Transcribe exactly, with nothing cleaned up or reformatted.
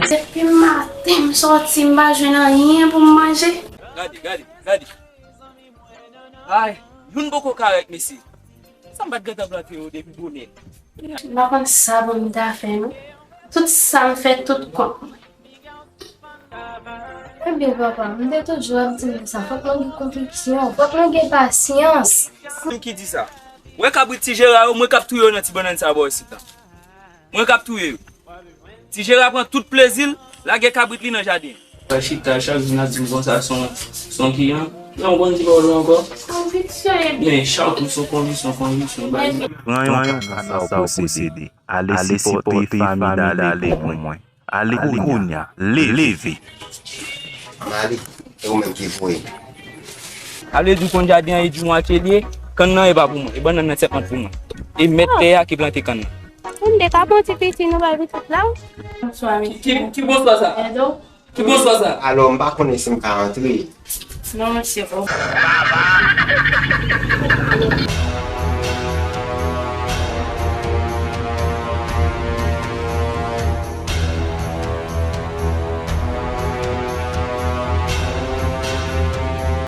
Depi maten m sòti, m pa jwenn anyen pou m manje. Gade, gade, gade. Ay, youn poko ka rèt, mesye. Sa m pa t gentan plante yo depi bonè. M pa konn sa pou m ta fè, non. Tout sa m fè, tout kont mwen. Ebyen, papa, m te toujou ap di nou sa. Fòk nou gen konviksyon, fòk nou gen pasyans. Nou ki di sa? Ou wè kabrit ti Jera yo, mwen k ap touye yo nan ti bannann sa bò isit la. Mwen k ap touye yo. Ti Jera pran tout plezi l, lage kabrit li nan jaden. Sa chita, chak jou n ap di m konsa, se yon, se yon kliyan. Non, ou konn ki pawòl ou ankò? Konviksyon, ebyen. Men, chak jou se yon konviksyon, konviksyon, bay. Pran yon ka nan sa w posede. Ale sipòte fanmi Dale pou mwen. Ale kounye a, leve. Malik, e ou menm ki voye m? Ale di w konn jaden an e di w atye l ye, kann nan e pa pou mwen, e bannann nan sèlman pou mwen. E mèt tè a ki plante kann nan. Ou m de ka pran ti piti nou bay pitit la wi. Bonswa, mesye. Ki, ki bonswa sa? Edo. Ki bonswa sa? Alò, m pa konnen si m ka antre. Non, mesye, o.